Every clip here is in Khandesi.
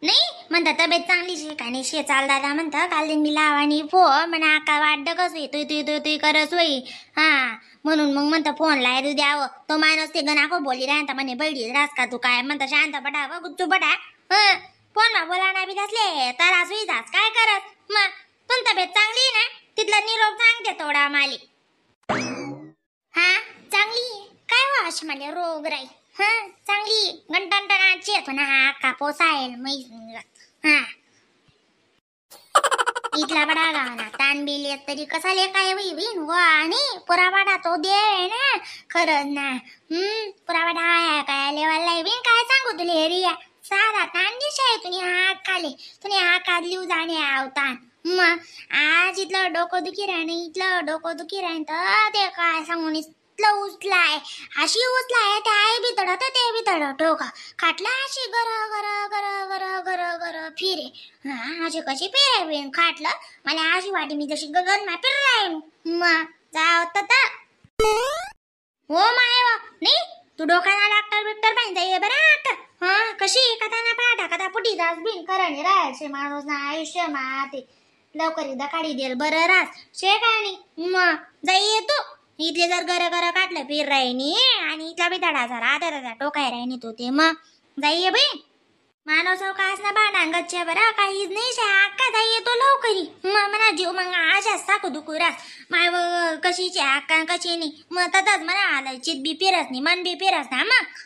नाही म्हणता तब्येत चांगली शे का नाही शे चाल दादा म्हणता काल दिन मी लावानी फोन म्हणा आका वाटतं कसं तुई तुई तुई तुई करस होई. हा म्हणून मग म्हणता फोन लाय द्यावं तो माणूस ते गणाको बोली राहता म्हणे बैडी रास का तू काय म्हणता शांत बटा व गुच्चू बटा. हं फोन मा बोला ना बी असले तर होई जास काय करत मग पण तब्येत चांगली ना तिथला निरोप सांगते थोडा माली. हा चांगली काय हो अशी मला रोग राई. हा चांगली गंटनटनाची येतो ना हा कापोस आहे मै. हा इथला बडा गावना तान बिल येत तरी कसा ले काय होई बिन व आणि पुरावाडा तो दे आहे ना खरंच ना. पुरावाडा आहे काय लेवाला बिन काय सांगू तुला एरिया साधा तान दिशा आहे तुम्ही हात खाले तुम्ही हा काढली जाणे आवतान मग आज इथलं डोकं दुखी राहणे इथलं डोकं दुखी राहीन तर ते काय सांगून इथलं उचलाय अशी उचलाय ते आई बी तडत ते बी तडत डोकं खाटला अशी गर गर गर गर गर गर फिरे. हा अशी कशी फिरे बिन खाटलं मला अशी वाटी मी जशी गगन मा फिर राहीन मग जाव तर हो माय वा नाही तू डोकाना डॉक्टर बिक्टर पाहिजे जाई बरं. हा कशी कथा ना पाठा कथा पुटी जास बिन करणे राहायचे माणूस ना आयुष्य माते लवकर एकदा काढी देल बरं रास शे काय नाही मग जाई येतो इथले जर गर गर काढलं फिर राहिनी आणि इथला बी धडाचा राहता दादा टोकाय राहिनी तो ते मग जाई ये बाई मानव कास ना भांडण गच्चे बरं काहीच नाही शे अक्का जाई येतो लवकरी मग म्हणा जीव मग आशाच साकू दुखू रास माय कशीची अक्का कशी नाही मग तसंच म्हणा आलं चित बी फिरस नाही मन बी फिरस ना मग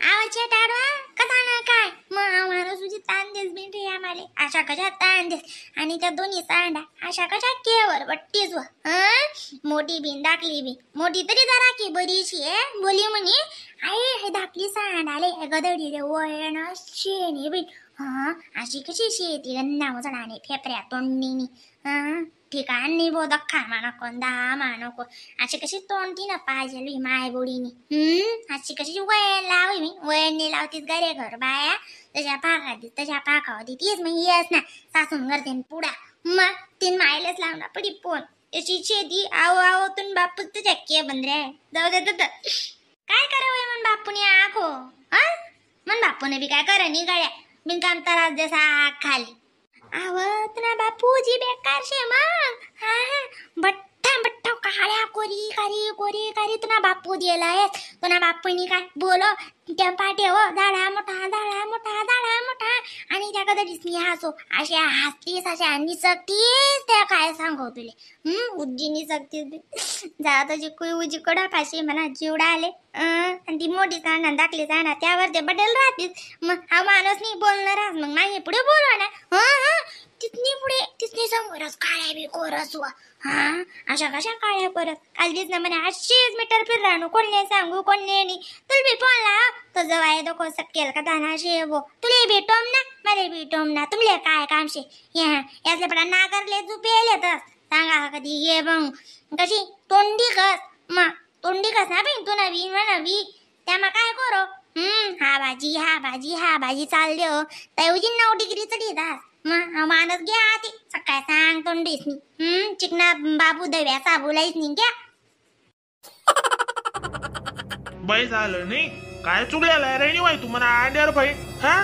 आवाज टाडवा कसा ना काय मग आम्हाला तुझी ताण देस बिन आम्हाला अशा कशा ताण देस आणि त्या दोन्ही सांडा अशा कशा केवर बट्टीच व मोठी बिन धाकली बी मोठी तरी जरा की बरीशी आहे बोली म्हणे आई हे धाकली सांड आले हे गदडी रे वळण शेणी बी. हा अशी कशी शेती गन्ना उचडाने फेपऱ्या तोंडीनी. हा ठिकाण नाही बो दख्खा माना कोण दहा मानको अशी कशी तोंड ना पाहिजे माय बोडीनी. अशी कशी वळण लावी मी वळण नाही लावतीस घरे घर बाया तशा पाका तशा पाका होती तीच मग येस ना सासून करते पुडा मग तीन मायलेच लावणार पडी पोन अशी शेती आहो आहो तुन बापू तुझ्या के बंद रे जाऊ दे तर काय करावं मन बापूने आखो. हा मन बापूने बी काय कर नि गड्या बिनकाम त्रास जसा खाली आवत ना बापूजी बेकार शे मग. हा बट्टा बट्टा काळ्या कोरी कारी कोरी कारी तुना बापू दिला आहे तुना बापूनी काय बोलो त्या पाटे हो झाडा मोठा झाडा मोठा झाडा मोठा आणि त्या कदाचित मी हसो अशा हसतीस अशा निसकतीस त्या काय सांगू तुले. उजी निसकतीस जा तुझी कुई उजी कडा फाशी म्हणा जीवडा आले आणि ती मोठी सांडा दाखली सांडा त्यावर ते बदल राहतीस मग हा माणूस नाही बोलणार राहस मग माझे पुढे बोलवा ना. हा हा तिथनी पुढे तिथनी समोरच काळ्या बी कोरस वा. हा अशा कशा काळ्या कोरस काल दिस ना म्हणे अशीच मीटर फिर राहणू कोणले सांगू कोणले नाही तुला बी फोन लाव तो जवळ डोको सकेल का दाना शे बो तुले भेटोम ना मला भेटोम ना तुमले काय काम शे या यातले पडा नागरले झुपेले तर सांगा कधी ये मग कशी तोंडी कस मग तोंडी कस ना बाई तू नवी नवी त्यामा काय करो. हा भाजी हा भाजी हा भाजी चालली हो तैवजी 9 डिग्री चढी दास मग माणूस घ्या ते सकाळ सांग तोंडीस नी. चिकना बाबू दव्या साबूलाच नी घ्या बाई झालं नाही काय चुकलेला राहिनी बाई तू मना अंड्यावर भाई. हा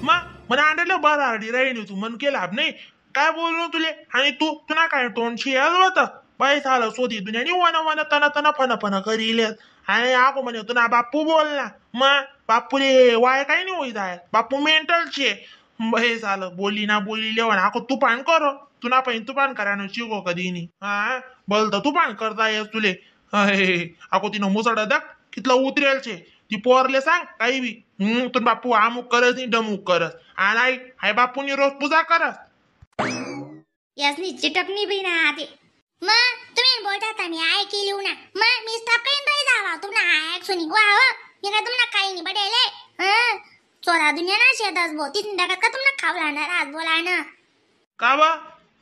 मग मना अंड्याला बरं आरडी राहिनी तू मन केला नाही काय बोलू तुले आणि तू तुला काय तोंड शियाल होतं बाई झालं सोधी दुनियानी वन वन तना तना फन फन करील आणि आको म्हणे तुला बाप्पू बोल ना मग बाप्पूले वाय काही नाही होई जाय बाप्पू मेंटलचे हे झालं बोली ना बोली लेवण आको तुफान करो तुला पण तुफान करा ना शिको कधी नाही. हा बोलतं तुफान करता येस तुले आको तिनं मुसड दक कितलं उतरेल छे ती पोरले सांग काही बी. तुन बाप्पू आमुक करस नाही डमुक करस आणि आई आई बाप्पूनी रोज पूजा करस यासनी चिटकणी बी ना आधी मग तुम्ही बोलता मी ऐकली ना मग मी स्टॉप करीन राही जावा तुम्हाला ऐक सुनी वा मी काय तुम्हाला काही नाही बडेले. चोरा दुनिया ना शेतास बो तिथून टाकत का तुम्हाला खाऊ राहणार आज बोला ना का बा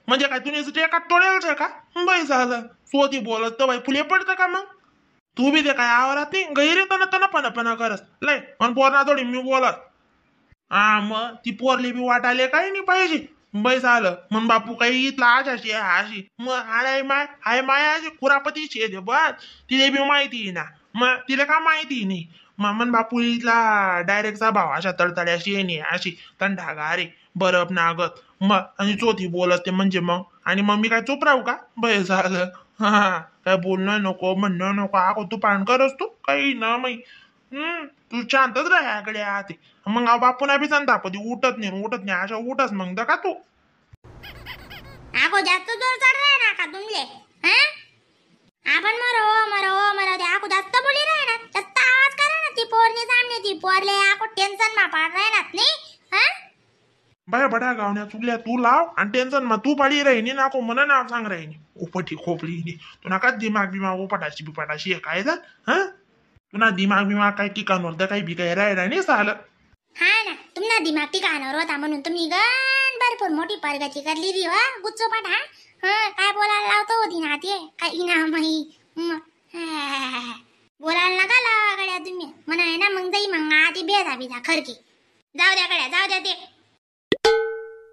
म्हणजे काय तुम्ही एका तोडेल छे का बाई झालं स्वती बोलत तर बाई फुले पडतं का मग तू बी ते काय आवारात नाही गैरे तना तना पना पना करस लय पण पोरणा थोडी मी बोलत. हा मग ती पोरली बी वाटायला काही नाही पाहिजे बाई झालं मन बापू काही इथला आशाशी अशी मग I my I my अशी कुरापती शे दे बस तिले बी माहिती ना मग तिला का माहिती नाही मामन बापू इथला डायरेक्टचा भाव अशा तडतड्याशी येणे अशी थंडागारे बरफ नागत मग आणि चोथी बोलत ते म्हणजे मग आणि मग मी काय चुप राहू का? बय झालं. हा काय बोलणं नको म्हणणं नको. आको तू पान करस तू काही ना माई. तू शांतच राहाकडे आते मग अहो बापूना बी संतापती उठत नाही उठत नाही अशा उठस मग का तू. आगो जास्त जोर चढ रहा ना का तुमले? हा आपण मरो मरो मरो ते आको जास्त बोली रहे ना, जास्त आवाज करा ना. ती पोरनी सामने ती पोरले आको टेन्शन मा पाड रहे ना नाही. हा बाय बडा गावण्या चुकल्या तू लाव आणि टेन्शन मा तू पाडी राहिनी नाको म्हणा नाव सांग राहिनी उपटी खोपली तू नका दिमाग बिमाग उपटाशी बिपाटाशी काय जा. हा तुना दिमाग बिमाग काय ठिकाणवर तर काही बी काही राहिला नाही झालं. हा ना तुमना दिमाग ठिकाणावर होता म्हणून तुम्ही गण भरपूर मोठी प्रगती करली री वा गुच्चो पाठ. हा हा काय बोलायला लावतो होती ना ते काही ना माई बोलायला नका लावा गड्या तुम्ही म्हणा आहे ना. मग जाई मग आधी बेजा बिजा खरकी जाऊ द्या गड्या जाऊ द्या ते.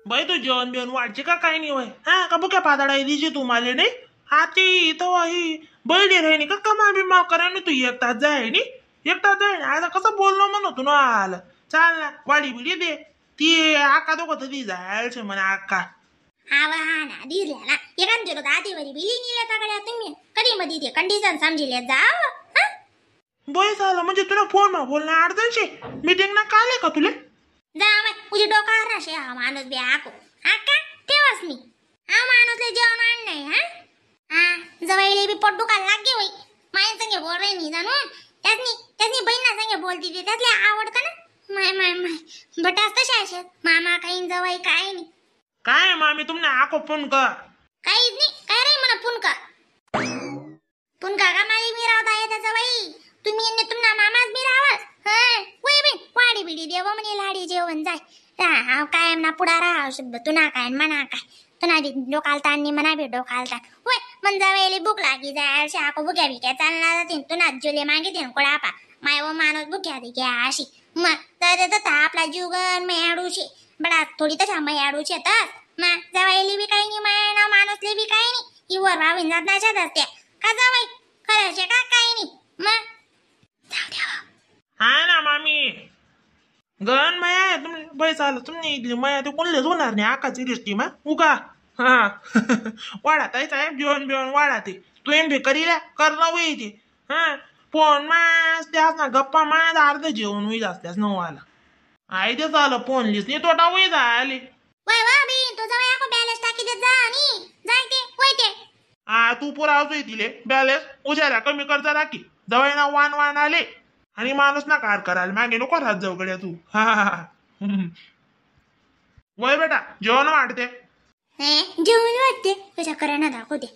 बाई तू जेवण बिवण वाढचे का काही नाही वय? हा का बुक्या पाताडा दिशी तुम्हाला नाही हा ती इथं ही बैली राहिनी का कमा बिमा करा ना तू एक तास जाय नी एक तास जाय. आता कसं बोललो म्हणून तू ना आलं चाल ना वाडी बिडी दे ती आका दोघं तरी जायचे म्हणा आका. आवा हा ना दिल्या ना एखाद आधीवरी बिली नेल्या तगड्या तुम्ही कधी मधी ते कंडिशन समजिले जाव. हा बय झालं म्हणजे तुला फोन मा बोलणं अडचणशे मीटिंग ना काल आहे का तुले? जा बाई तुझी डोकार राशे हा माणूस बी आको आका ठेवास नी हा माणूसले जेवण आण नाही. हा हा जवाईले बी पोट दुखायला लागे बाई माय संगे बोल रे नी जाणू त्यासनी त्यासनी बहिणा संगे बोलती ते त्यासले आवडतं ना. माय माय माय बटास तशा असे मामा काही जवाई काय नाही. काय मामी तुमने आको फोन कर काहीच नाही काय रे म्हणा पुनका पुनका का माई मी राहता येता जवाई तुम्ही आणि तुमना मामाच बी राहावस. हा वय बिन वाडी बिडी देव म्हणे लाडी जेवण जाय हा कायम ना पुढा राहा शुद्ध तुना काय म्हणा काय तुना बी डोकाल ताण म्हणा बी डोकाल ताण वय मन जावेली भूक लागी जाय अशी आको भुक्या बिक्या चालणार जातीन तुना जुले मागे देन कोळापा माय व माणूस भुक्या बिक्या अशी मग तर आपला जीवगन मयाडूशी बडा थोडी तशा मयाडूशी तर मा जवाईली बी काही नाही माया ना माणूसले बी काही नाही इवर वावीन जात नाशात असते का जावाई खरं का काही नाही मग जाऊ द्या. हा ना मामी गण माया आहे तुम्ही बाई चाल तुम्ही इथली माया ते कोणलेच होणार नाही आकाची दृष्टी मा उगा. हा वाडा ताई साहेब जेवण बिवण वाडा ते तू एन बी करीला कर ना होई ते. हा फोन मास त्यास ना गप्पा मास अर्ध जेवण होई असल्यास नऊ आला आई ते झालं फोन लिस नाही तोटा होई झाले. वय वा बी तो जवळ आको बॅलन्स टाकी देत जा आणि जाय ते वय ते. हा तू पुरा असो तिले बॅलन्स उशारा कमी करता राखी जवळ ना वान वान आले आणि माणूस ना कार करायला मागे नको राहत जाऊ गड्या तू. हा वय बेटा जेवण वाटते जेवण वाटते तुझ्या करा ना दाखवते.